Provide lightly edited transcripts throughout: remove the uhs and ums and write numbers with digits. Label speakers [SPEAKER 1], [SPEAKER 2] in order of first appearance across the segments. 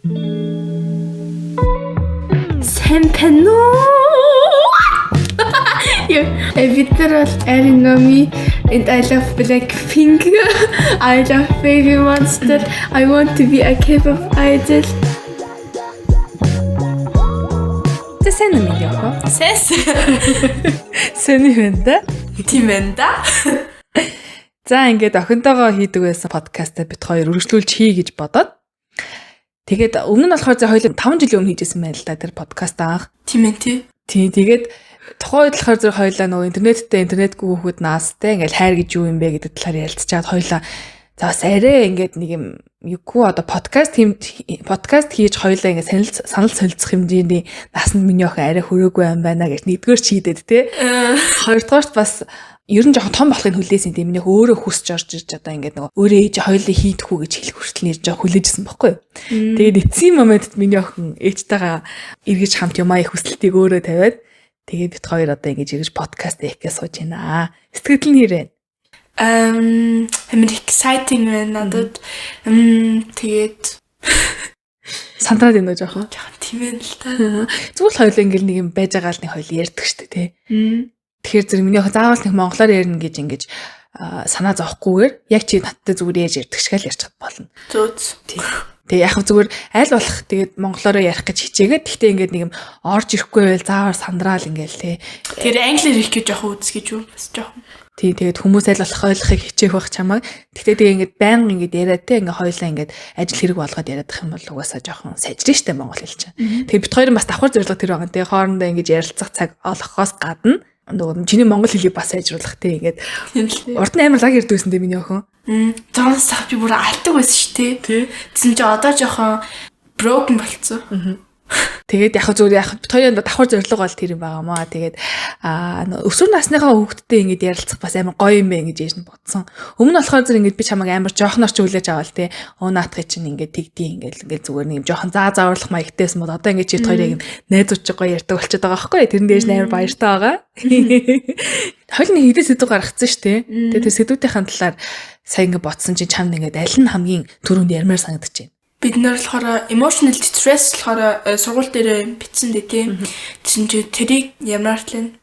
[SPEAKER 1] Сайн байна уу? Бид нар бол Arinomi and I love Blackpink. I love Baby Monster. I want to be a K-pop idol.
[SPEAKER 2] Тэ сайн уу миний охин?
[SPEAKER 3] Сайн.
[SPEAKER 2] Сайн юм байна да.
[SPEAKER 3] Тийм байна да.
[SPEAKER 2] За ингээд охинтойгоо хийдэг байсан подкастаа бид хоёр үргэлжлүүлж хий гэж бодоод тэгээд өмнө нь болохоор зэ хоёул 5 жилийн өмнө хийжсэн байна л да тэр подкаст анх.
[SPEAKER 3] Тийм ээ тий.
[SPEAKER 2] Тийм тэгээд тухайн үед болохоор зэрэг хоёулаа нөгөө интернеттэй интернетгүй хүүхэд наастай ингээл хайр гэж юу юм бэ гэдэг талаар ярилцчаад хоёулаа за бас арай ингээд нэг юм юггүй одоо подкаст хийж хоёулаа ингээд санал солилцох хэмжээний насанд миний охин арай хүрээгүй юм байна гэж нэгдүгээр шийдээд те. Хоёрдугаарт бас ер нь жоохон том болохыг хүлээсэн тийм миний өөрөө хүсч орж ирж одоо ингээд нөгөө өөрөө ээж хоёулаа хийдэхүү гэж хэлэх хүртэл нэр жоох хүлээжсэн бохгүй юу. Тэгээд эцсийн моментод миний охин ээжтэйгээ эргэж хамт юмаа их хүсэлтийг өөрөө тавиад тэгээд бид хоёр одоо ингэж эргэж подкаст хийхгээ сууж байна. Сэтгэл нь хэрэг.
[SPEAKER 3] Амар exciting байна надад. Тэгээд
[SPEAKER 2] сандраад байна уу жоохон?
[SPEAKER 3] Жоохон тийм ээ л та.
[SPEAKER 2] Зүгээр л хоёулаа ингээл нэг юм байж байгаа л нэг хоёул ярьдаг штэ тий. Тэгэхээр зэрэг миний охин заавал нэг монголоор ярина гэж ингэж санаа зовхгүйгээр яг чи надтай зүгээр яаж ярьдаг шиг л ярьчих болно.
[SPEAKER 3] Зөө.
[SPEAKER 2] Тий. Тэгээ яг зүгээр аль болох тэгээд монголоор ярих гэж хичээгээд тэгтээ ингээд нэг юм орж ирэхгүй байл заавал сандраал ингээл тий.
[SPEAKER 3] Тэр англиар ярих гэж жоох үз гэж юу бас жоохон.
[SPEAKER 2] Тий тэгээд хүмүүс аль болох ойлгохыг хичээх байх чамайг. Тэгтээ тэгээ ингээд байнга ингээд яриад те ингээд хоёулаа ингээд ажил хэрэг болгоод яриадах юм бол угаасаа жоохон сайжрын штэ монгол хэл чинь. Тэгээд бит хоёрын бас давхар зорилго тэр байгаа. Тэгээ хоорондоо ингээд ярилцах цаг олохоос гадна нөгөө чиний монгол хэлийг бас сайжруулах тий ингээд урд нь амар лаг ирдэг байсан дээ миний охин.
[SPEAKER 3] Зоноос сах би бүр алдаг байсан шүү тий. Тэгсэн чи одоо жоохон broken болцсон.
[SPEAKER 2] Тэгээд яг зүгээр яг бит хоёрын давхар зорилго бол тэр юм байгаа маа. Тэгээд өсвөр насныхаа хүүхдтэй ингээд ярилцах бас амар гоё юм бэ гэж ээж нь бодсон. Өмнө нь болохоор зэрэг ингээд би чамайг амар жоохноор ч хүлээж аваал тий. Өө наадхыг чинь ингээд тэгдий ингээд ингээд зүгээр нэг юм жоохон заа зааварлах маягтайсэн бол одоо ингээд чи хоёрыг юм найзууд чи гоё ярьдаг болчиход байгаа байхгүй. Тэрэн дээш нь амар баяртай байгаа. Хоёул нэг хэдэн сэдв гаргацсан шүү тий. Тэгээд тэр сэдвүүдийн талаар сайн ингээд бодсон чинь чамд ингээд аль нь хамгийн түрүүнд ярмаар санагдаж байна.
[SPEAKER 3] Бид нар болохоор emotional distress болохоор сургууль дээр бичсэн дээ тийм. Тэгсэн чи тэрийг ямар артлаа.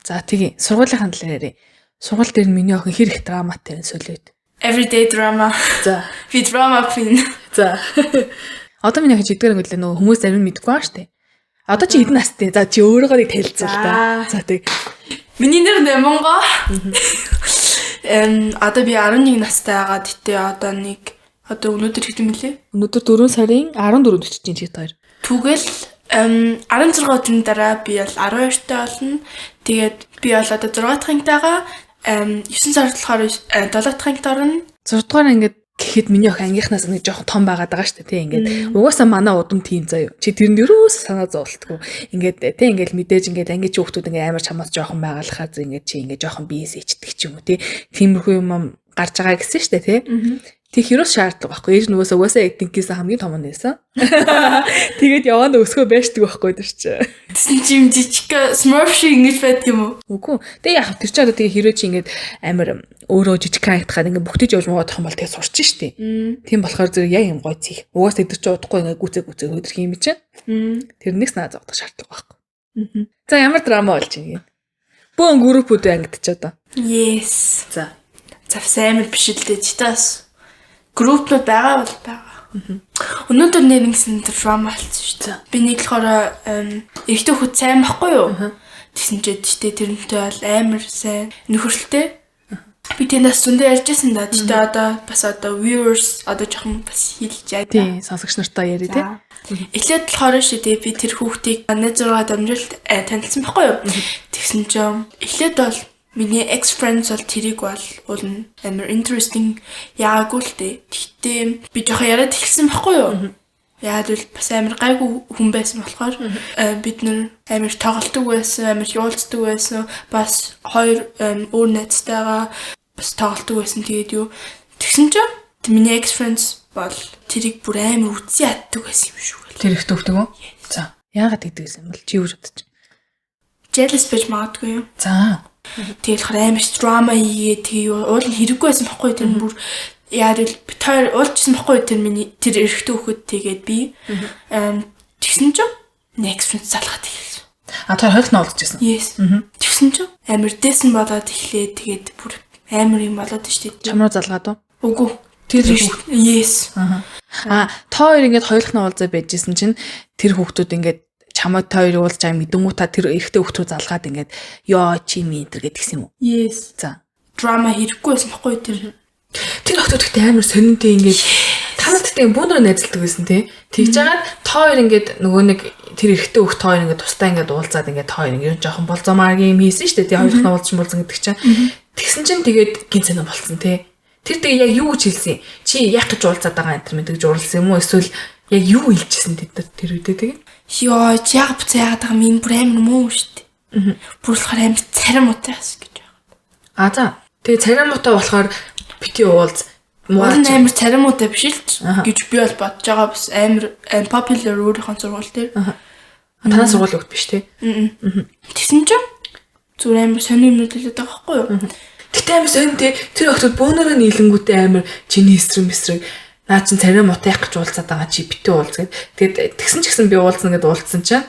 [SPEAKER 2] За тэгье. Сургуулийн талаар ярив. Сургууль дээр миний охин хэр их драматай вэ сүүлээд?
[SPEAKER 3] Everyday drama.
[SPEAKER 2] За.
[SPEAKER 3] Би drama queen.
[SPEAKER 2] За. Одоо миний охин чидгээр өнгөлөө нөгөө хүмүүс зарим нь мэдэхгүй байгаа штэ. Одоо чи хэдэн настай? За чи өөрийгөө нэг танилцуул та. За тэг.
[SPEAKER 3] Миний нэр Нэмонго. Одоо би 11 настай байгаа. Гэтэ одоо нэг одоо өнөөдөр хэдэн мөлий?
[SPEAKER 2] Өнөөдөр 4 сарын 14-нд өчөж чинь чи хоёр.
[SPEAKER 3] Тэгвэл 16 өдрийн дараа би бол 12 таа болно. Тэгээд би бол одоо 6 дахь ангитайгаа 9 сард болохоор 7 дахь ангид орно.
[SPEAKER 2] 6 дугаар ангид гэхэд миний охин ангийнхнаас нэг жоохон том байгаад байгаа шүү дээ тий ингээд угаасаа манай удам тийм заяа. Чи тэрэнд ерөөс санаа зовлтгүй. Ингээд тий ингээд мэдээж ингээд анги чи хүүхдүүд ингээд амар чамаас жоохон байгалахаа зэ ингээд чи ингээд жоохон биес ичдэг ч юм уу тий. Тиймэрхүү юм гарч байгаа гэсэн шүү дээ тий. Тэг ерөөс шаардлага байхгүй. Ээж нөгөөс угаасаа эднкээс хамгийн том нь байсан. Тэгээд яванд өсгөө байшдаг байхгүй тэр чи.
[SPEAKER 3] Тэсэн чи юм жижиг смurf шиг ингэж байдаг юм уу?
[SPEAKER 2] Үгүй. Тэг яг тэр чи одоо тэгээ хэрвээ чи ингээд амар өөрөө жижиг харагдахад ингээд бүгдэж явж муугаад юм бол тэгээ сурч штэ. Тийм болохоор зэрэг яг юм гой цих. Угаасаа тэр чи удахгүй ингээд гүцээ гүцээ хөдөрх юм чинь. Тэр нэг санаа зовдох шаардлага байхгүй. За ямар драма болж байна юм? Бөөн группүүд ангидч одоо.
[SPEAKER 3] Yes.
[SPEAKER 2] За.
[SPEAKER 3] Завс амар биш л дээ. Читаас группнууд байгаа бол байгаа. Өнөөдөр нэр ингэсэн драма болсон шүү дээ. Би нэг болохоор эрэгтэй хүүд сайн байхгүй юу? Тэгсэн чи тэгтээ тэрнтэй бол амар сайн нөхөрлөлтэй. Би тэндээс зөндөө ярьжсэн да. Тэгтээ одоо бас одоо viewers одоо жоохон бас хэлж яа.
[SPEAKER 2] Тий, сонсогч нартай яриа тий.
[SPEAKER 3] Эхлээд болохоор шүү дээ би тэр хүүхдийг найзуугаа дамжуулт танилцсан байхгүй юу? Тэгсэн чи эхлээд бол миний ex friends бол тэрийг бол уул амар interesting яагаагүй л дээ. Тэгтээ би жоохон яриад эхэлсэн байхгүй юу? Яагаад гэвэл бас амар гайгүй хүн байсан болохоор бид нэр амар тоглолтог байсан, амар уулздаг байсан. Бас хоёр өөр найзтайгаа бас тоглолтог байсан. Тэгээд юу тэгсэн чинь миний ex friends бол тэрийг бүр амар үтсэн яддаг байсан юм шүү гэл.
[SPEAKER 2] Тэр их төвхдөг үү? За. Яагаад тэгдэг байсан юм бол чи юу гэж бодож байна?
[SPEAKER 3] Jealous байж магадгүй юм.
[SPEAKER 2] За.
[SPEAKER 3] Тэгээд болохоор амар драма хийгээ тэгээ юу уул нь хэрэггүй байсан байхгүй тэр нь бүр Яа л бид хоёр уулзсан байхгүй тэр миний тэр эрэгтэй хүүхэд тэгээд би тэгсэн чинь next friend залгаад эхэлсэн.
[SPEAKER 2] А тэр хоёулаа уулзчихсан.
[SPEAKER 3] Yes. Тэгсэн чинь амар дээсэн болоод эхлээ тэгээд бүр амар юм болоод штэ.
[SPEAKER 2] Чам руу залгаад уу?
[SPEAKER 3] Үгүй.
[SPEAKER 2] Тэр хүүхэд.
[SPEAKER 3] Yes.
[SPEAKER 2] Аа та хоёр ингээд хоёулахна уулзаа байжсэн чинь тэр хүүхдүүд ингээд чамайг та хоёр уулзаж байгаа мэдэнгүү та тэр эрэгтэй хүүхд рүү залгаад ингээд ёо чи ми энэ төр гэдгсэн юм уу?
[SPEAKER 3] Yes.
[SPEAKER 2] За.
[SPEAKER 3] Драма хэрэггүй байсан байхгүй тэр.
[SPEAKER 2] Тэр охтууд гэхдээ амар сонинтэй ингээд та нар гэхдээ бүүнөрөө найзалдаг байсан тий. Тэгж жагаад та хоёр ингээд нөгөө нэг тэр эрэгтэй хүүхд та хоёр ингээд тусдаа ингээд уулзаад ингээд та хоёр ингээд жоохон болзомаар юм хийсэн шүү дээ. Тий хоёулахна уулзсан болзон гэдэг чинь. Тэгсэн чинь тэгээд гин сонин болцсон тий. Тэр тэгээ яг юу гэж хэлсэн? Чи яах гэж уулзаад байгаа энэ төр мэдэж уурлсан юм уу? Эсвэл яг юу хэлжсэн тэд нар тэр үедээ тэгээ?
[SPEAKER 3] Йоо, яг буцаа яагаад байгаа юм бүр амар муу шүү дээ. Бүр болохоор амар царай муутай бас гэж байна.
[SPEAKER 2] А за. Тэгээ царай муутай болохоор бити уулз
[SPEAKER 3] муу амар царай муутай биш л гэж би бол бодож байгаа бас амар popular өөрийнхөө сургууль дээр.
[SPEAKER 2] Танаа сургууль өгд биш те.
[SPEAKER 3] Тэгсэн чинь зүгээр амар сони юмнууд хэлээд байгаа байхгүй юу?
[SPEAKER 2] Гэтэ амар сонь те тэр охтууд бөөнөрөө нийлэнгүүтээ амар чиний эсрэг мэсрэг наа чин царай муутай яах гэж уулзаад байгаа чи битүү уулз гэд. Тэгээд тэгсэн ч гэсэн би уулзна гэд уулзсан чинь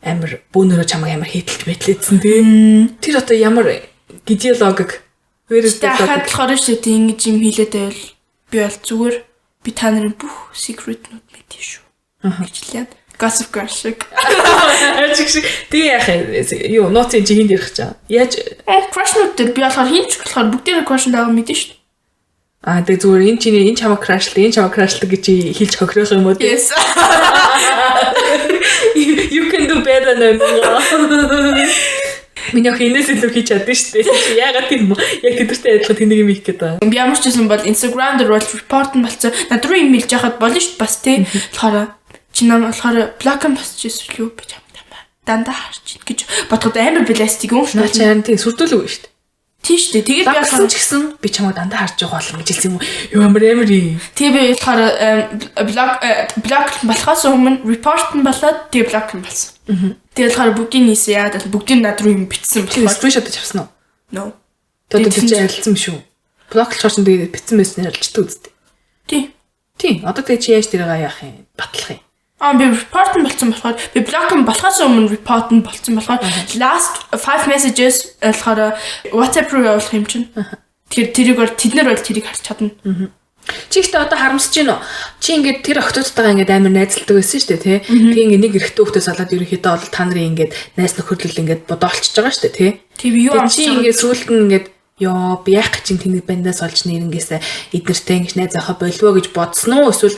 [SPEAKER 2] амар бөөнөрөө чамайг амар хейтэлж мэтлээдсэн тий. Тэр одоо ямар гидэ логик where is the
[SPEAKER 3] logic болохоор шүү дээ ингэж юм хэлээд байвал би бол зүгээр би та нарын бүх secret-нууд мэдээ шүү. Гэж лээ. Gossip Girl шиг.
[SPEAKER 2] Ажиг шиг. Тэгээ яах юм? Юу нууцын чи хинд ярих чаа. Яаж
[SPEAKER 3] crush-нууд дээр би болохоор хинч болохоор бүгдээрээ crush-нд байгаа мэдэн шүү.
[SPEAKER 2] Аа тэгээ зүгээр энэ чиний энэ чамаа crush-лаг, энэ чамаа crush-лаг гэж хэлж хохирох юм уу?
[SPEAKER 3] Yes.
[SPEAKER 2] You can do better than me. Миний охин энэс илүү хийж чадсан шүү дээ. Чи яагаад тийм юм? Яг тэдэртэй адилхан тэнийг юм хийх гээд байгаа.
[SPEAKER 3] Би ямар ч байсан бол Instagram дээр бол report нь болцсон. Над руу юм хэлж яхад болно шүү дээ бас тий. Болохоор чи нам болохоор block нь босч ирсэн лүү би чамд дандаа харж гэж бодоход амар бластик юм шүү.
[SPEAKER 2] Наа чи харин тий сүрдүүлэг шүү дээ.
[SPEAKER 3] Тийм шүү дээ. Тэгээд би
[SPEAKER 2] болохоор ч гэсэн би чамайг дандаа харж байгаа болно гэж хэлсэн юм уу? Юу амар амар юм.
[SPEAKER 3] Тэгээ би болохоор блок болохоос өмнө report нь болоод тэгээ блок нь болсон. Тэгээ болохоор бүгдийг нийсэн яагаад бол бүгдийг над руу юм бичсэн
[SPEAKER 2] болохоор screenshot авсан уу?
[SPEAKER 3] No.
[SPEAKER 2] Тэгээд тэр чинь арилсан биш үү? Блоклохоор чинь тэгээд бичсэн байсан арилждаг үсттэй.
[SPEAKER 3] Тийм.
[SPEAKER 2] Тийм. Одоо тэгээ чи яаж тэрийг яах юм? Батлах юм.
[SPEAKER 3] Аа би report нь болсон болохоор би block нь болохоос өмнө report нь болсон болохоор last 5 messages болохоор WhatsApp руу явуулах юм чинь. Тэгэхээр тэрийг бол тэд нар бол тэрийг харж чадна.
[SPEAKER 2] Чи ихтэй одоо харамсаж байна уу? Чи ингээд тэр охтуудтайгаа ингээд амар найзалдаг байсан шүү дээ, тий? Тэг ингээд нэг эрэгтэй хүүхдээс болоод ерөнхийдөө бол та нарын ингээд найз нөхөрлөл ингээд бодоолчж байгаа шүү дээ, тий?
[SPEAKER 3] Тэг би юу
[SPEAKER 2] амсч чи ингээд сүүлд нь ингээд ёо би яах гэж чинь тэнэг бандаас олж нэрнгээсээ эднэртэй ингэж найз авах болвоо гэж бодсон уу? Эсвэл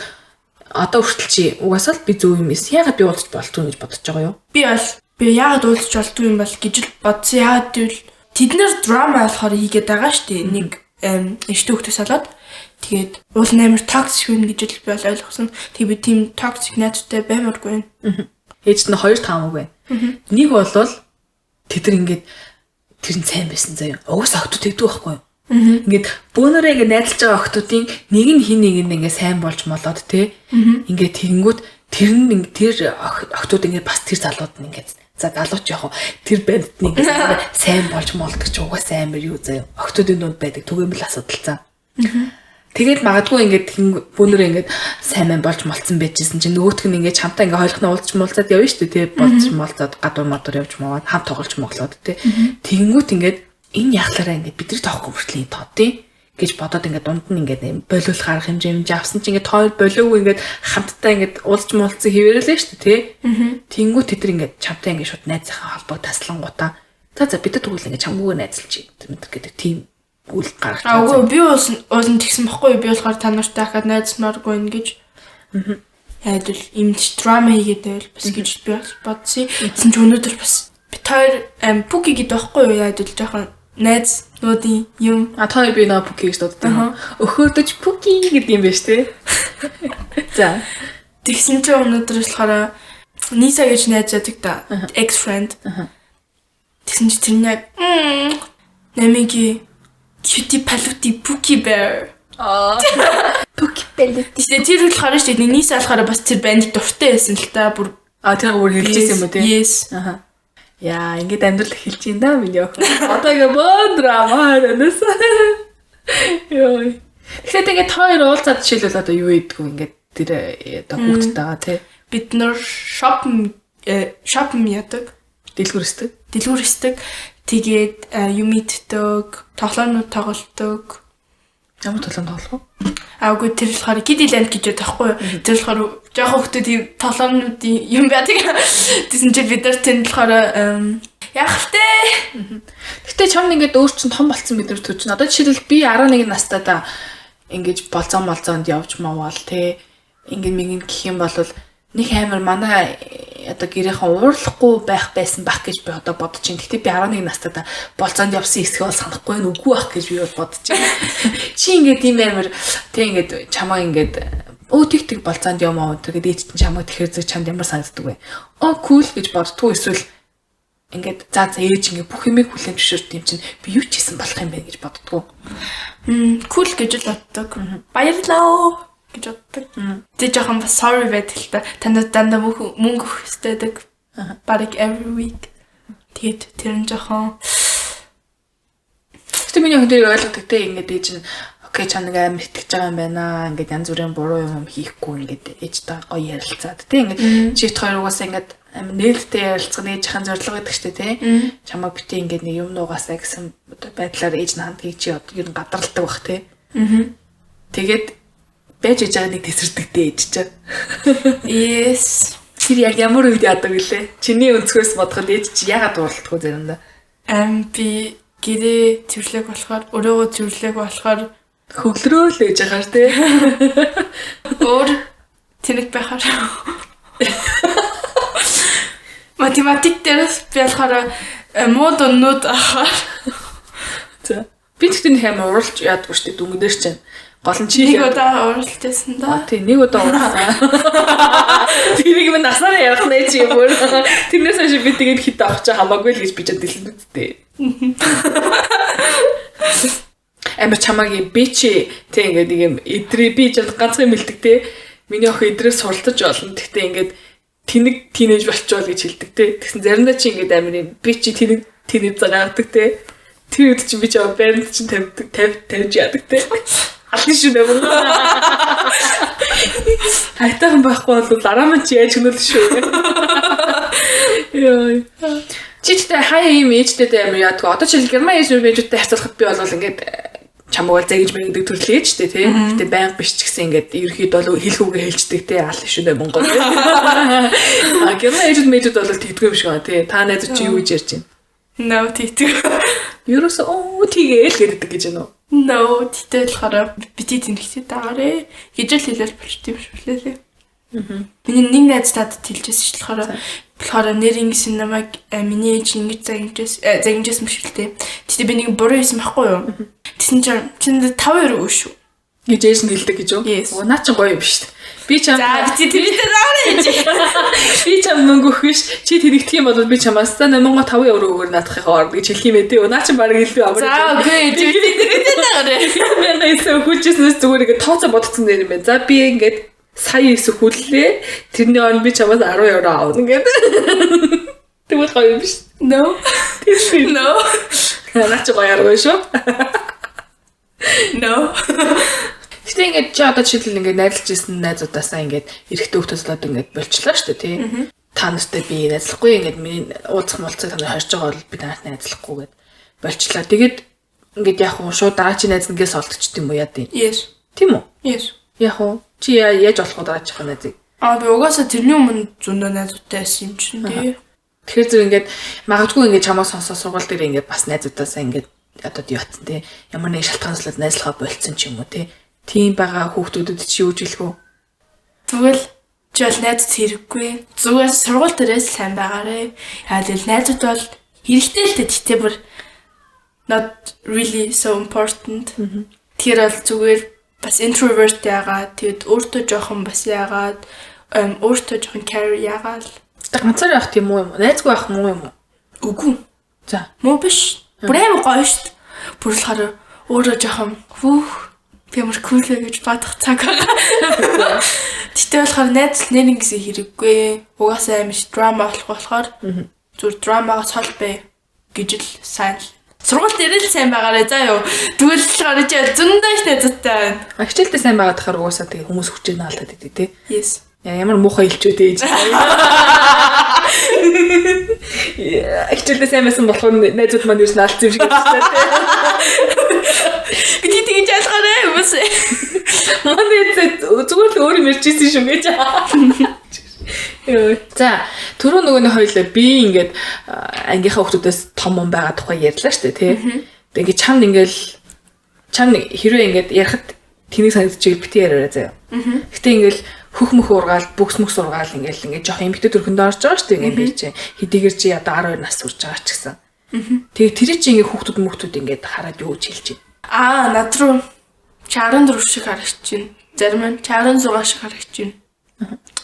[SPEAKER 2] одоо хүртэл чи угаасаа л би зөв юм эс. Яагаад би уулзч болтгүй гэж бодож байгаа юу?
[SPEAKER 3] Би бол би яагаад уулзч болтгүй юм бол гэж л бодсон. Яагаад гэвэл тэд нэр драма болохоор хийгээд байгаа шүү дээ. Нэг эрэгтэй хүүхдээс болоод тэгээд уул нь амар toxic хүн гэж л би бол ойлгосон. Тэгээд би тийм toxic найзтай баймааргүй байна.
[SPEAKER 2] Ээж нь хоёр таамаг байна. Нэг болвол тэд нар ингээд тэр нь сайн байсан заяа. Угаасаа охтууд тэгдэг байхгүй юу? Ингээд бөөнөрөө ингээд найзалж байгаа охтуудын нэг нь хин нэг нь ингээд сайн болж молоод те. Ингээд тэгэнгүүт тэр нь тэр охтууд ингээд бас тэр залууд нь ингээд за залууч яг тэр банд нь ингээд сайн болж молдог ч угаасаа амар юу заяа. Охтуудын дунд байдаг түгээмэл асуудал цаа. Тэгээд магадгүй ингээд бөөнөрөө ингээд сайн мэн болж молцсон байжсэн чинь нөгөөх нь ингээд чамтай ингээд хоёулахна уулзч молцоод явна шүү дээ те. Болж молцоод гадуур модор явж мовоод хамт тоглож моглоод те. Тэгэнгүүт ингээд энэ яхлаараа ингээд бидний тоохгүй хүртэл энэ тоо тий гэж бодоод ингээд дунд нь ингээд болиулах арга хэмжээ авсан чинь ингээд хоёр болоогүй ингээд хамтдаа ингээд уулзч муулцсан хэвээрэлээ шүү дээ тий. Тэнгүү тэд нар ингээд чамтай ингээд шууд найзынхаа холбоог таслангуудаа за за бид тэгвэл ингээд чамгүйгээр найзалж гэдэг тийм үйл гаргаж
[SPEAKER 3] байгаа. Үгүй би уул нь тэгсэн бохгүй би болохоор та нартай ахад найзмааргүй нэ гэж. Яг л юм драма хийгээд байвал бас гэж би бодсон. Тэгсэн чинь өнөөдөр бас бит хоёр Пүки гэдэг байхгүй юу яг л жоохон найз нуудын юм.
[SPEAKER 2] А та би наа Пүки гэж дууддаг юм. Өхөрдөж Пүки гэдэг юм байна шүү дээ. За.
[SPEAKER 3] Тэгсэн чинь өнөөдөр болохоор Ниса гэж найз яадаг та. Ex friend. Тэгсэн чинь тэр нь яг Намиги cutie paluti Пүки bear.
[SPEAKER 2] Аа. Пүки paluti.
[SPEAKER 3] Тэгээ тэр болохоор шүү дээ. Ниса болохоор бас тэр банд дуртай байсан л та бүр.
[SPEAKER 2] А тэр бүр хэлжсэн юм уу те?
[SPEAKER 3] Yes.
[SPEAKER 2] Аха. Яа, ингээд амьдрал эхэлж байна да миний охин. Одоо ингээ боо драма харнаас. Йой. Тэгэхээр ингээд та хоёр уулзаад жишээлбэл одоо юу ийдгүү ингээд тэр одоо хүүхдтэйгаа тий.
[SPEAKER 3] Бид нар shopping яадаг.
[SPEAKER 2] Дэлгүүр хэсдэг.
[SPEAKER 3] Дэлгүүр хэсдэг. Тэгээд юм иддэг, тоглоомнууд тоглолдог.
[SPEAKER 2] Ямар тоглоом тоглох вэ?
[SPEAKER 3] Аагүй тэр болохоор Kiddy Land гэж байдаг байхгүй юу? Тэр болохоор жоохон хүмүүс тийм тоглоомнуудын юм байдаг. Тэгсэн чинь бид нар тэнд болохоор яах вэ?
[SPEAKER 2] Гэтэ чам ингээд өөр чинь том болцсон мэдрэмж төрж байна. Одоо жишээлбэл би 11 настай да ингэж болзон молзоонд явж маваал те ингээд мэгэн гэх юм бол нэг амар манай одоо гэрийнхэн уурлахгүй байх байсан бах гэж би одоо бодож байна. Гэтэ би 11 настай да болзоонд явсан хэсгээ бол санахгүй байна үгүй бах гэж би бол бодож байна. Чи ингээд тийм амар те ингээд чамаа ингээд өө тэг тэг болзоонд явмаа тэгээд ээж чинь чамайг тэгэхэр зүг чамд ямар санагддаг вэ? Оо кул гэж боддгоо эсвэл ингээд за за ээж ингээд бүх юмыг хүлээн зөвшөөрт юм чинь би юу ч хийсэн болох юм бэ гэж боддгоо.
[SPEAKER 3] Кул гэж л боддог. Баярлалаа гэж боддог. Тэг жоохон бас sorry байдаг л та. Танд дандаа мөнгө өгөх хэрэгтэй байдаг. Бараг every week. Тэгээд тэр нь жоохон
[SPEAKER 2] Гэтэ миний охин тэр ойлгодог те ингээд ээж нь окей чам нэг амар итгэж байгаа юм байна. Ингээд янз бүрийн буруу юм хийхгүй ингээд ээжтэй гоё ярилцаад те ингээд чи хоёр угаасаа ингээд амар нээлттэй ярилцах нь ээжийнхэн зорилго гэдэг штэ те. Чамайг бити ингээд нэг юм нуугаасаа гэсэн байдлаар ээж нь хандгийг чи ер нь гадралдаг бах те. Тэгээд байж ээж байгаа нэг тесэрдэг дээ ээж чинь.
[SPEAKER 3] Yes.
[SPEAKER 2] Тэр яг ямар үед яадаг вүлээ? Чиний өнцгөөс бодоход ээж чи яагаад уурлахгүй заримдаа?
[SPEAKER 3] Би гэрээ цэвэрлэг болохоор, өрөөгөө цэвэрлэг болохоор
[SPEAKER 2] хөглөрөөл ээж ахаар тий.
[SPEAKER 3] Өөр тэнэг байхаар. Математик дээрс би болохоор муу дуннууд ахаар.
[SPEAKER 2] За. Би тэгтээ нэг амар ууралж яадгүй шүү дээ дүнгэн дээр чинь. Гол нь чи
[SPEAKER 3] нэг удаа ууралжсэн да.
[SPEAKER 2] Тий, нэг удаа ууралсан. Тэрийг минь насаараа ярих нэ чи юм өөр. Тэрнээс хойш би тэгээд хит авах чи хамаагүй л гэж би ч дэлгэн үсттэй. Амар чамааг юм би чи тий ингээд нэг юм идрээ би ч ганцхан юм хэлдэг тий. Миний охин идрээ суралтаж болно. Тэгтээ ингээд тэнэг тинейж болчвол гэж хэлдэг тий. Тэгсэн заримдаа чи ингээд амар юм би чи тэнэг тинейж заадаг тий. Тэр үед чи би чамаа баримт чинь 50 50 тавьж яадаг тий. Алын шүү дээ. Хайтайхан байхгүй бол дараа мань чи яаж гэнэл шүү. Йой. Чи тэгтээ хаяа ийм ээжтэйтэй амар яадгүй. Одоо жишээл герман ээж нэр ээжүүдтэй харьцуулахад би бол ингээд чамайг бол загиж мэгдэг төрлийн ээжтэй тий. Гэтэ байнга биш ч гэсэн ингээд ерөөхдөө бол хэлэх үгээ хэлждэг тий. Алын шүү дээ Монгол. А герман ээжүүд мэжүүд бол тэгдэггүй юм шиг байна тий. Та найзууд чи юу гэж ярьж байна?
[SPEAKER 3] No тэгдэг.
[SPEAKER 2] Ерөөсөө оо тэгээл гэдэг гэж байна уу?
[SPEAKER 3] No, тэгтээ болохоор бити тэнэгтэй даагаарэ гэж л хэлэл болчт юм шиг лээ. Миний нэг найз надад хэлжсэн ч болохоор нэр ингэсэн намайг миний ээж ингэж загинжсэн юм шиг л дээ. Тэгтээ би нэг буруу хийсэн байхгүй юу? Тэгсэн чинь чинд 5 евро өгөө шүү.
[SPEAKER 2] Гэж ээж нь хэлдэг гэж юу? Оо наа чи гоё юм биш үү? Би чам
[SPEAKER 3] за бити тэнэгтэй даагаарэ гэж.
[SPEAKER 2] Би чам мөнгө өгөх биш. Чи тэнэгдэх юм бол би чамаас за 8.5 евро өгөөр наадахынхаа орно гэж хэлэх юм ээ тий. Наа чи бараг илүү амар.
[SPEAKER 3] За үгүй чи тэнэгтэй даагаарэ.
[SPEAKER 2] 1009 хүлжсэнээс зүгээр ингээд тооцоо бодсон нэр юм байна. За би ингээд сая 9 хүллээ. Тэрний орнд би чамаас 10 евро авна ингээд. Тэгвэл гоё юм биш.
[SPEAKER 3] No. No.
[SPEAKER 2] Наа чи гоё арга шүү.
[SPEAKER 3] No.
[SPEAKER 2] Гэтэ ингээд чи одоо жишээлбэл ингээд найзалж исэн найзуудаасаа ингээд эрэгтэй хүүхдээс ингээд болчлаа шүү дээ тий. Та нартай би найзлахгүй ингээд миний уулзах муулцыг та нар хорж байгаа бол би танарт найзлахгүй гэд болчлаа. Тэгээд ингээд яг уу шууд дараа чи найз нэнгээс олдчихд юм уу яа тийм.
[SPEAKER 3] Yes.
[SPEAKER 2] Тийм үү?
[SPEAKER 3] Yes.
[SPEAKER 2] Яг уу чи яаж олох вэ дараачихаа найзыг?
[SPEAKER 3] Аа би угаасаа тэрний өмнө зөндөө найзуудтай байсан юм чинь тий.
[SPEAKER 2] Тэгэхээр зэрэг ингээд магадгүй ингээд чамаа сонсоо сургууль дээр ингээд бас найзуудаасаа ингээд одоо яатсан тий. Ямар нэгэн шалтгаанслаад найзлахаа болцсон ч юм уу тий. Тийм байгаа хүүхдүүдэд чи юу хэлэх вэ?
[SPEAKER 3] Тэгвэл чи бол найзууд хэрэггүй. Зүгээр сургууль дээрээс сайн байгаарэ. Яа тэгэл найзууд бол хэрэгтэй л дээ. Гэтэ бүр not really so important. Тэгэхээр бол зүгээр бас introvert яагаад тэгэд өөртөө жоохон бас яагаад өөртөө жоохон care яагаад.
[SPEAKER 2] Ганцаар явах тийм үү юм уу? Найзгүй байх муу юм уу?
[SPEAKER 3] Үгүй.
[SPEAKER 2] За.
[SPEAKER 3] Муу биш. Бүр амар гоё шүү дээ. Бүр болохоор өөрөө жоохон хүүх би ямар cool вэ гэж бодох цаг байгаа. Тэгтээ болохоор найз нэр ингэсэн хэрэггүй. Угаасаа амар драма болох болохоор зүгээр драмагаас хол бай гэж л сайн. Сургууль дээр л сайн байгаарэ заа юу. Тэгвэл болохоор чи зөндөө их найзуудтай байна.
[SPEAKER 2] А хичээлдээ сайн байгаад тахаар угаасаа тэгээ хүмүүс хүчээр наалтаад идэв тий.
[SPEAKER 3] Yes.
[SPEAKER 2] Ямар муухай хэлчүү дээ. Хичээлдээ сайн байсан болохоор найзууд маань юус наалцсан юм шиг байна тий.
[SPEAKER 3] Би тэгж ялгаарай хүмүүс.
[SPEAKER 2] Манай зүгээр л өөр юм ярьж ирсэн шүү гэж. За, түрүү нөгөө нэг хоёлаа би ингээд ангийнхаа хүүхдүүдээс том юм байгаа тухай ярьлаа шүү дээ, тий. Тэг ингээд чамд ингээд чам хэрвээ ингээд ярихад тэнийг санагдчихвэл бити яриараа заяа. Гэтэ ингээд хөх мөх ургаал, бүкс мөхс ургаал ингээд ингээд жоох эмэгтэй төрхөндөө орж байгаа шүү дээ, ингээд би чи хэдийгээр чи одоо 12 нас хүрч байгаа ч гэсэн. Тэгээ тэр чи ингээд хүүхдүүд мөхтүүд ингээд хараад юу гэж хэлж байна?
[SPEAKER 3] Аа, над руу 64 шиг харагч байна. Зарим нь 66 шиг харагч байна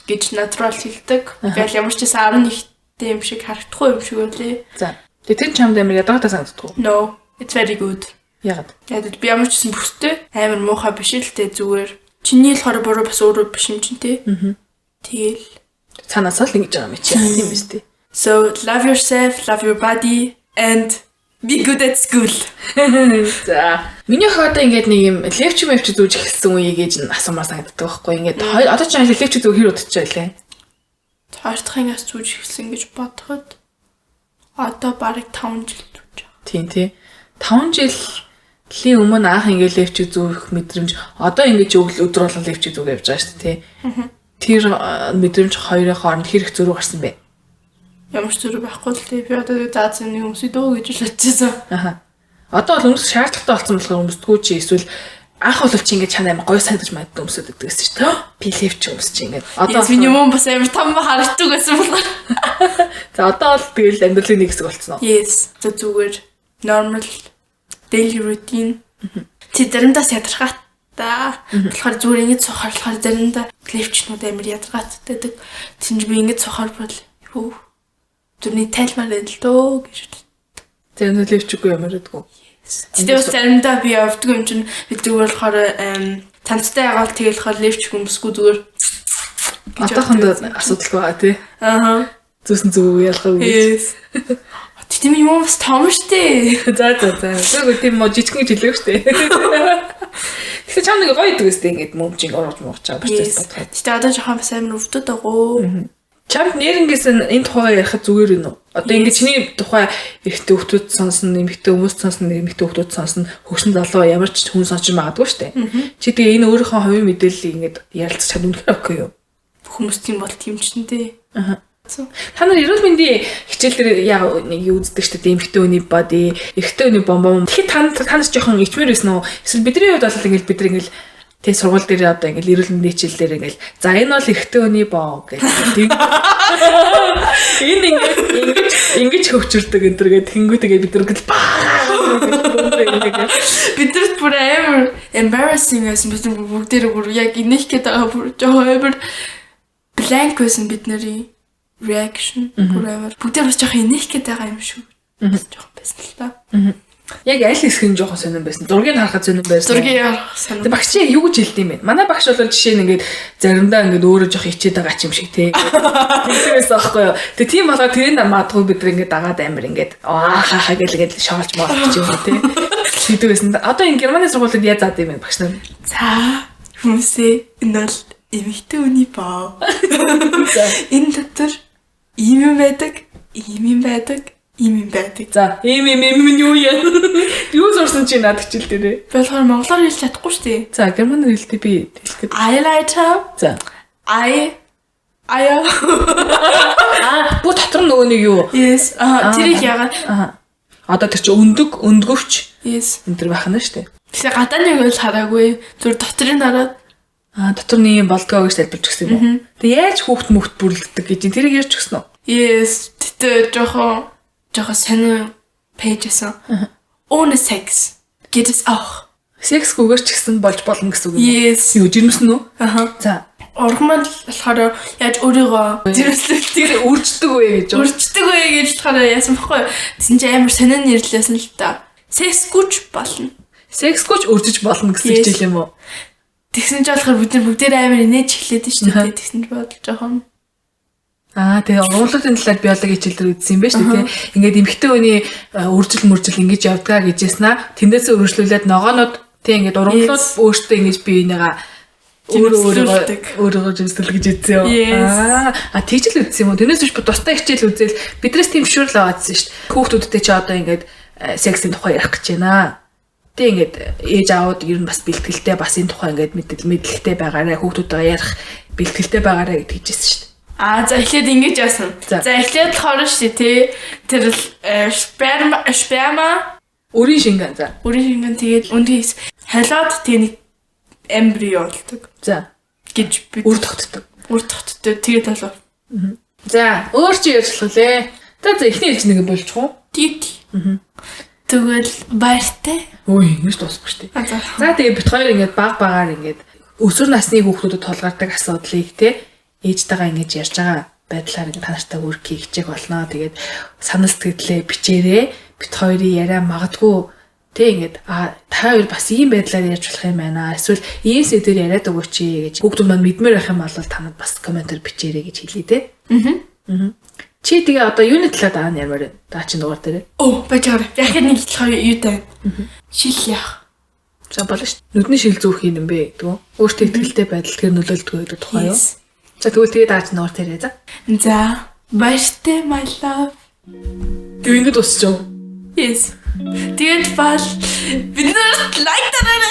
[SPEAKER 3] гэж над руу л хэлдэг. Тэгэл ямар ч гэсэн 11-тэй юм шиг харагдахгүй юм шиг үлээ.
[SPEAKER 2] За. Тэгээ тэр чамд амар ядаргаатай санагддаг уу?
[SPEAKER 3] No, it's very good.
[SPEAKER 2] Яагаад?
[SPEAKER 3] Яг би ямар ч гэсэн бүстэй амар муухай биш л те, зүгээр. Чиний л болохоор буруу бас өөрөө биш юм чинь те. Тэгэл
[SPEAKER 2] цаанаасаа л ингэж байгаа юм чи. Тийм биз дээ.
[SPEAKER 3] So love yourself, love your body and be good at school.
[SPEAKER 2] За. Миний охин одоо ингээд нэг юм левч мэвч зүүж эхэлсэн үе гэж асуумаар санагддаг байхгүй. Ингээд одоо ч левч зүү хэр удаж байлаа?
[SPEAKER 3] Хоёр дахь ангиас зүүж эхэлсэн гэж бодоход одоо бараг 5 жил зүүж байгаа.
[SPEAKER 2] Тийм тий. 5 жилийн өмнө анх ингээд левч зүүх мэдрэмж одоо ингээд өдөр болгон левч зүүг явж байгаа шүү дээ тий. Тэр мэдрэмж хоёрын хооронд хэр их зөрүү гарсан бэ?
[SPEAKER 3] Ямар ч зөрүү байхгүй л тий. Би одоо заа зэний өмсөй дөө гэж л бодчихсон.
[SPEAKER 2] Аха. Одоо бол өмсөх шаардлагатай болсон болохоор өмсдгүү чи эсвэл анх бол чи ингээд чанаа амар гоё санагдаж магадгүй өмсөд өгдөг гэсэн чинь би левч өмсч ингээд.
[SPEAKER 3] Одоо миний мөн бас амар том харагддаг байсан болохоор.
[SPEAKER 2] За одоо бол тэгэл амьдралын нэг хэсэг болцсон уу?
[SPEAKER 3] Yes. За зүгээр normal daily routine. Чи заримдаа ядаргаатай. Тэгэхээр зүгээр ингэж сухаар болохоор заримдаа левчнүүд амар ядаргаатай байдаг. Тинж би ингэж сухаар бол хөө зүрний тайлмаар байна л дөө гэж.
[SPEAKER 2] Заримдаа левчгүй ямар гэдгүү.
[SPEAKER 3] Гэтэ бас заримдаа би явдгүй юм чинь би зүгээр болохоор танцтай ягаал тэгэл болохоор левч өмсгүй зүгээр.
[SPEAKER 2] Одоохондоо асуудалгүй байгаа тий.
[SPEAKER 3] Аа.
[SPEAKER 2] Зүсэн зүг ялгаагүй.
[SPEAKER 3] Yes. Тийм юм бас том штэ.
[SPEAKER 2] За за за. Зүгээр тийм мó жижигхэн гэж хэлэв штэ. Тэгэхээр чам нэг гоё идэг өстэй ингээд мөмж ингэ ургаж муугч байгаа процесс бодоход.
[SPEAKER 3] Гэтэ одоо жоохон бас амар өвдөд байгаа.
[SPEAKER 2] Чамд нэрнгээс энэ тухай ярихад зүгээр юм уу? Одоо ингээд чиний тухай эрэгтэй хүмүүс сонсно, эмэгтэй хүмүүс сонсно, эмэгтэй хүмүүс сонсно, хөгшин залуу ямар ч хүн сонсч магадгүй штэ. Чи тэгээ энэ өөрийнхөө хувийн мэдээллийг ингээд ярилцах чад үнэхээр окей юу?
[SPEAKER 3] Хүмүүс тийм бол тийм ч нэ.
[SPEAKER 2] Аа. Та нар эрүүл мэндийн хичээл дээр яг нэг юу үздэг штэ, эмэгтэй хүний body, эрэгтэй хүний бомбом. Тэгэхээр та нар жоохон ичмэр байсан уу? Эсвэл бидний хувьд бол ингээд бид нар ингээд тэг сургууль дээр одоо ингээл эрүүл мэндийн хичээл дээр ингээл за энэ бол эрэгтэй хүний боо гэх. Энэ ингээд ингэж ингэж хөвчөрдөг энэ төр гэх тэнгүү тэгээ бид нар гэл
[SPEAKER 3] бидэрт бүр амар embarrassing байсан. Бид нар бүгдээрээ бүр яг инех гээд байгаа бүр жоохон амар blank байсан бидний reaction бүр амар бүгдээр бас жоохон инех гээд байгаа юм шиг жоохон байсан л та.
[SPEAKER 2] Яг аль хэсэг нь жоохон сонирн байсан. Зургийг харахад сонирн байсан.
[SPEAKER 3] Зургийг харах сонирн.
[SPEAKER 2] Тэг багш чи юу гэж хэлд юм бэ? Манай багш бол жишээ нь ингээд заримдаа ингээд өөрөө жоох ичээд байгаа ч юм шиг тий. Тэгдэг байсан аахгүй юу? Тэг тийм болгоо тэрийг магадгүй бид нар ингээд дагаад амир ингээд аа ха ха гэл ингээд шоолж моолч юм уу тий. Тэгдэг байсан. Одоо энэ Германы сургуулиуд яа заад юм бэ багш нар?
[SPEAKER 3] За хүмүүсээ энэ бол эмэгтэй хүний боо. Энэ дотор ийм юм байдаг, ийм юм байдаг. Ийм юм байдаг.
[SPEAKER 2] За, ийм юм ийм юм юу яа? Юу сурсан чи над хичээл дээрээ?
[SPEAKER 3] Болохоор монголоор хэлж чадахгүй шүү дээ.
[SPEAKER 2] За, германаар хэлдэг би хэлдэг.
[SPEAKER 3] Highlighter.
[SPEAKER 2] За.
[SPEAKER 3] I ая.
[SPEAKER 2] Аа, бүх дотор нөгөө нэг юу?
[SPEAKER 3] Yes. Аа, тэрийг яагаад?
[SPEAKER 2] Аа. Одоо тэр чи өндөг, өндгөвч.
[SPEAKER 3] Yes.
[SPEAKER 2] Энэ төр байх нь шүү дээ.
[SPEAKER 3] Тэгэхээр гадааныг бол хараагүй. Зүр дотрыг хараад
[SPEAKER 2] аа, дотор нэг юм болдгоо гэж тайлбарч өгсөн юм уу? Тэг яаж хүүхд мөхт бүрлддэг гэж тэрийг ярьж өгсөн үү?
[SPEAKER 3] Yes. Тэгтээ жоохон сонин пэйж байсан. Ohne Sex geht es auch.
[SPEAKER 2] Сексгүйгээр ч гэсэн болж болно гэсэн үг юм уу?
[SPEAKER 3] Yes.
[SPEAKER 2] Юу жирэмсэн үү?
[SPEAKER 3] Аха.
[SPEAKER 2] За.
[SPEAKER 3] Ургамал болохоор яаж өөрийгөө жирэмслүүлдэг
[SPEAKER 2] үрждэг вэ гэж.
[SPEAKER 3] Үрждэг вэ гэж болохоор яасан бохгүй. Тэгсэн чинь амар сонин нэрлээсэн л та. Сексгүйч болно.
[SPEAKER 2] Сексгүйч үржиж болно гэсэн хичээл юм уу?
[SPEAKER 3] Тэгсэн чинь болохоор бид нар бүгдээр амар инээж эхлээд шүү дээ. Тэгсэн чинь бодол жоохон.
[SPEAKER 2] Аа, тэгээ ургамлуудын талаар биологи хичээл дээр үзсэн юм байна шүү дээ, тий. Ингээд эмэгтэй хүний үржил мөржил ингэж явдгаа гэжсэн аа. Тэндээсээ үргэлжлүүлээд ногоонууд, тий, ингээд ургамлууд өөртөө ингэж бие бинийгаа өөрөө өөрийгөө өөрийгөө жимсэл гэж үзсэн юм.
[SPEAKER 3] Аа,
[SPEAKER 2] а тэгж л үзсэн юм уу? Тэрнээс биш тустай хичээл үзэл биднээс тийм шүрл аваадсэн шүү дээ. Хүүхдүүдтэй чи одоо ингээд сексийн тухай ярих гэж байна. Тэг ингээд ээж аауд ер нь бас бэлтгэлтэй, бас энэ тухай ингээд мэдлэгтэй байгаарай, хүүхдүүдтэйгээ ярих бэлтгэлтэй байгаарай гэж хэлжсэн шүү дээ.
[SPEAKER 3] Аа, за, эхлээд ингэж яасан. За, эхлээд болохоор шүү дээ, тий. Тэр л сперма
[SPEAKER 2] Үрийн шингэн, за.
[SPEAKER 3] Үрийн шингэн, тэгээд үндгийс холиод тэгээ нэг эмбрио болдог.
[SPEAKER 2] За.
[SPEAKER 3] Гэж
[SPEAKER 2] бид үр тогтдог.
[SPEAKER 3] Үр тогтдог. Тэгээд болов.
[SPEAKER 2] За, өөр чи ярьж болох лээ. За, за, эхний ээлж нэг болчих уу?
[SPEAKER 3] Тийт. Тэгвэл баяртай.
[SPEAKER 2] Ой, ингэж дуусахгүй шүү дээ. За, тэгээ бит хоёр ингээд баг багаар ингээд өсвөр насны хүүхдүүдэд тулгардаг асуудлыг те ээжтэйгээ ингэж ярьж байгаа байдлаар ингээд та нартай хүргэхийг хичээх болно. Тэгээд санал сэтгэлээ бичээрэй. Бит хоёрын яриа магадгүй тэ ингээд а та хоёр бас ийм байдлаар ярьж болох юм байна. Эсвэл ийм сэдвээр яриад өгөөч гэж хүүхдүүд маань мэдмээр байх юм бол танад бас комментээр бичээрэй гэж хэлье те. Аа. Чи тэгээ одоо юуны талаар дараа нь ярмаар байна? Даа чин дугаар дээр.
[SPEAKER 3] Оо, байж байгаа. Яг нэг болохоор юутай. Шил яах.
[SPEAKER 2] За, болно шүү. Нүдний шил зүүх юм бэ гэдэг үү? Өөртөө ихтэй байдал тэр нөлөөлдөг гэдэг тухай юу? За, тэгвэл тэгээ даа чин дугаар дээр за.
[SPEAKER 3] За, баяртай, my love.
[SPEAKER 2] Тэг ингэж дуусчих.
[SPEAKER 3] Yes. Тэгээд бал бид нарт лайк дараарай.